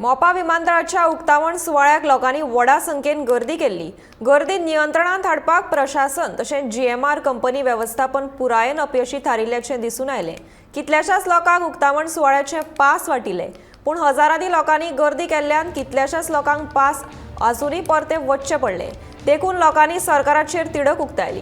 मोपा विमानतळाच्या उक्तावण सुवाळ्याक लोकांनी व्हडा संख्येन गर्दी केल्ली. गर्दी नियंत्रणांत हाडपाक प्रशासन तशेंच जीएमआर कंपनी वेवस्थापन पुरायेन अपयशी थारिल्ल्याचें दिसून आयलें. कितल्याशाच लोकांक उक्तावण सुवाळ्याचे पास वाटिले, पूण हजारांनी लोकांनी गर्दी केल्ल्यान कितल्याशाच लोकांक पास आजुनूय परते वचचे पडले. देखून लोकांनी सरकाराचेर तिडक उक्तायली.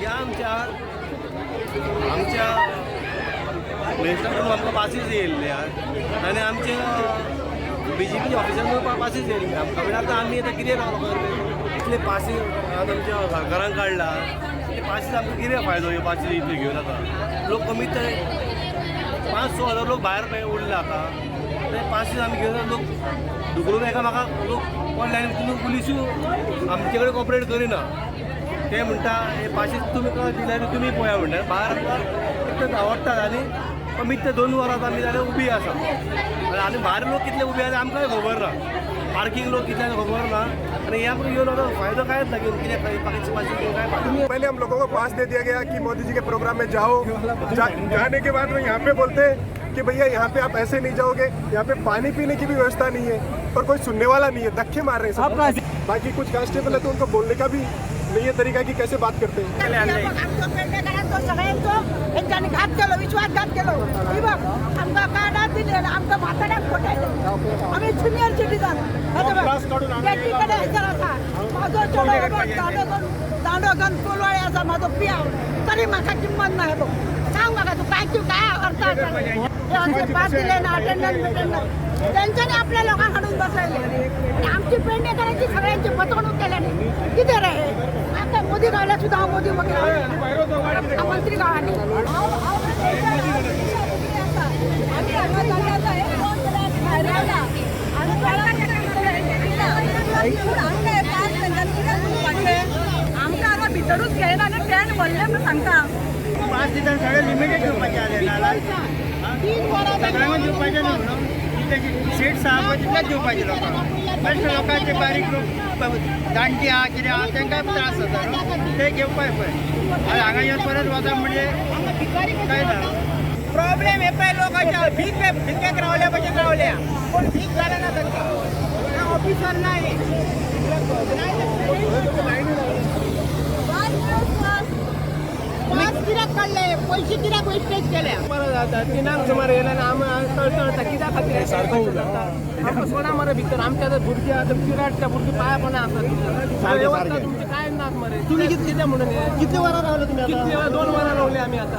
या आमच्या आमच्या मिनिस्टर आमकां पासीस येयल्ले आनी आमचे बीजेपी ऑफिसर पासीस येयल्ले आमकां. म्हणल्यार आतां आमी आतां कितें रावलो, इतले पासीस आतां आमच्या सरकारान काडला, ते पासीस आमकां कितें फायदो? ह्यो पासीस इतले घेवन आतां लोक कमीत ते 5-6 हजार लोक भायर उरले. आतां ते पासीस आमी घेवन लोक धुकलून एकामेकाक लोक पडले आनी पुलिसूय आमचे कडेन कॉपरेट करिना. ते म्हणटा हे पासीस तुमी दिले आनी तुमी पळया म्हणटा. भायर आमकां एकटो आवडटात आनी कमीत ते 2 वरां आमी जाल्यार उबी आसा आनी भायर लोक कितले उबे आसा आमकांय खबर ना, पार्कींग लोक कितले खबर ना. आनी हे आमकां येवन आतां फायदो कांयच ना घेवन कितें पाकीस पासीस घेवन काय फायदो? पहले हम लोगों को पास दे दिया गया कि मोदी जी के प्रोग्राम में जाओ. जाने के बाद में यहाँ पे बोलते हैं कि भैया यहाँ पे आप ऐसे नहीं जाओगे, यहाँ पे पानी पीने की भी व्यवस्था नहीं है और कोई सुनने वाला नहीं है. धक्के मार रहे हैं सब. बाकी कुछ कांस्टेबल है तो उनको बोलने का भी नहीं है तरीका कि कैसे बात करते हैं. आमचो पेडणेकारांचो सगळ्यांचो हेंच्यांनी घात केलो, विश्वासघात केलो. ही बघ, आमकां कार्डां दिली आनी आमकां म्हाताऱ्याक फटयले. आमी सिनियर सिटीजन कडेन हेचर आसा. म्हाजो चेडो हे बघ, दांडो दांडो घेवन कोलवाळे आसा म्हाजो पियाव, तरी म्हाका किंमत ना. हे बघ, सांग म्हाका तूं काय काय अर्थ आसा? हे अशे पास दिले ना, अटेंडन्स बिटेंडन्स तेंच्यांनी आपल्या लोकांक हाडून बसयले आनी आमची पेडणेकारांची सगळ्यांची फसवणूक केल्यानी. कितें रे हे? आता मोदी गावल्यार सुद्दां हांव मोदी वगैरे मंत्री गांवांनी आमी हांगा जागे आसा. हे कोण जाल्यार भायर रावला आनी आमकां आतां भितरूच घेयना आनी टेंट भरलें म्हूण सांगता. 5 दिसान सगळे लिमिटेड दिवपाचे आले नाल्यार सगळ्यांक दिवपाचे न्हू म्हणून जितले सीट्स आहा पळय तितलेच दिवपाचे लोकांक. बेश्टे लोकांचे बारीक लोक, जाणटी आहा, कितें आहा, तांकां त्रास जाता न्हू, ते घेवपाक पळय. आनी हांगा येवन परत वता म्हणजे काय ना. प्रॉब्लेम हे पळय, लोकांच्या भीक भिकेक रावल्या भशेन रावल्या, पूण भीक जालें ना तांकां. ऑफिसर ना हे. पास कित्याक काडले? पयशे कित्याक वेस्टेज केल्या? परत जाता 3 सुमार येयला आनी आमी तळतळता कित्या खातीर आमकां सोडा मरे भितर. आमच्या आतां भुरगीं आहा, तुमची रडटा भुरगीं, पांय पडना आसा, तुमचे काय नात मरे. तुमी कितले म्हणून कितले वरां रावले तुमी? कितले 2 वरां रावले आमी आतां.